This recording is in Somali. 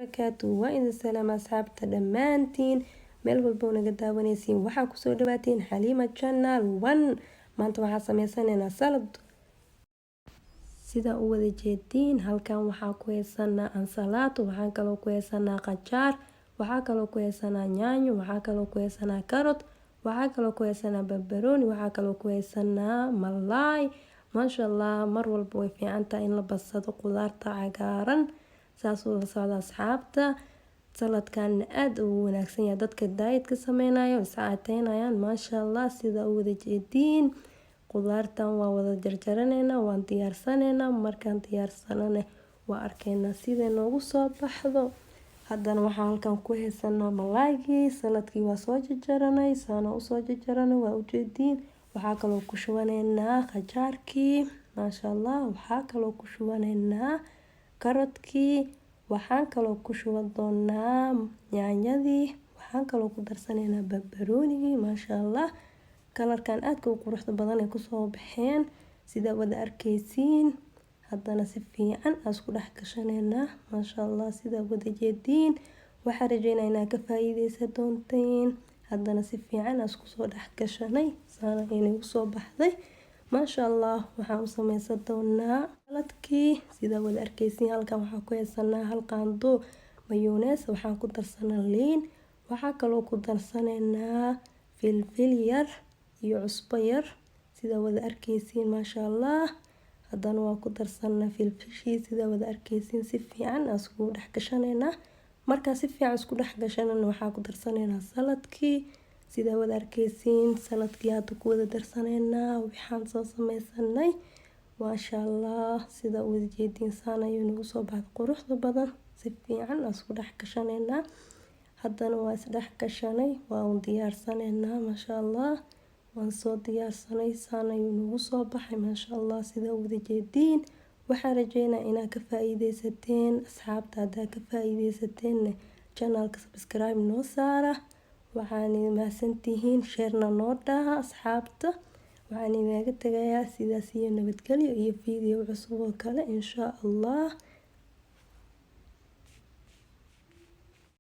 Barakaatu. Waa idin salaama, asxaabta dhammaantiin, meel walba oo naga daawanaysiin. Waxaa kusoo dhawaatiin Xaliima Channel One. Maanta waxaa sameysanaynaa salad. Sida u wada jeediin, halkan waxaa ku haysanaa ansalaato, waxaan kaloo ku haysanaa qajaar, waxaa kaloo ku haysanaa yaanyo, waxaa kaloo ku haysanaa carrot, waxaa kaloo ku haysanaa barbarooni, waxaa kaloo ku haysanaa malaay. Maasha Allah, mar walba way fiican tahay in la badsado qudaarta cagaaran. Saas ula socda, asxaabta. Saladkan aada ugu wanaagsan yahay dadka dietka sameynayo, iscaateynayaan. Maasha Allah, sida u wada jeediin, qudaartan waa wada jarjaraneynaa, waan diyaarsanaynaa. Markaan diyaarsanane, waa arkeynaa sida noogu soo baxdo. Haddana waxaan halkan ku haysanaa malaaygii. Saladkii waa soo jarjaranay, saana usoo jarjaranay, waa ujeediin. Waxaa kaloo ku shubaneynaa qajaarkii, maasha Allah. Waxaa kaloo ku shubaneynaa carrotkii, waxaan kaloo ku shuban doonaa yaanyadii, waxaan kaloo ku darsaneynaa barbaroonigii. Maasha Allah, colorkan aadka u quruxda badan ay kusoo baxeen, sida wada arkeysiin. Haddana si fiican aan isku dhex gashaneynaa. Maasha Allah, sida wada jeediin, waxaa rajeynaa inaad ka faa-iideysan doonteen. Haddana si fiican aan isku soo dhex gashanay, saana inay usoo baxday. Maasha Allah, waxaan u sameysan doonaa saladkii. Sida wada arkeysiin, halkan waxaan ku haysanaa hal qaando mayonnaise, waxaan ku darsanaa liin, waxaa kaloo ku darsaneynaa filfil yar iyo cusbo yar, sida wada arkeysiin. Maasha Allah, haddana waa ku darsanaa filfishii. Sida wada arkeysiin, si fiican aan iskugu dhex gashaneynaa. Markaa si fiican isku dhex gashanana, waxaa ku darsaneynaa saladkii. Sida wada arkeysiin, saladkii hadda ku wada darsaneynaa waxaan soo sameysanay. Maasha Allah, sida wada jeediin, saan ayuu nagu soo baxday quruxda badan. Si fiican aan isku dhex gashaneynaa. Haddana waa isdhex gashanay, waa un diyaarsanaynaa. Maasha Allah, waan soo diyaarsanay, saan ayuu nagu soo baxay. Maasha Allah, sida wada jeediin, waxaan rajeynaa inaad ka faa-iideysateen. Asxaabta, haddaa ka faa-iideysateen, channelka subscribe noo saara. Waxaan mahadsantihiin, sharena noo dhaha. Asxaabta, waxaan idinkaga tagayaa sidaas iyo nabadgelyo iyo video cusub oo kale, insha Allah.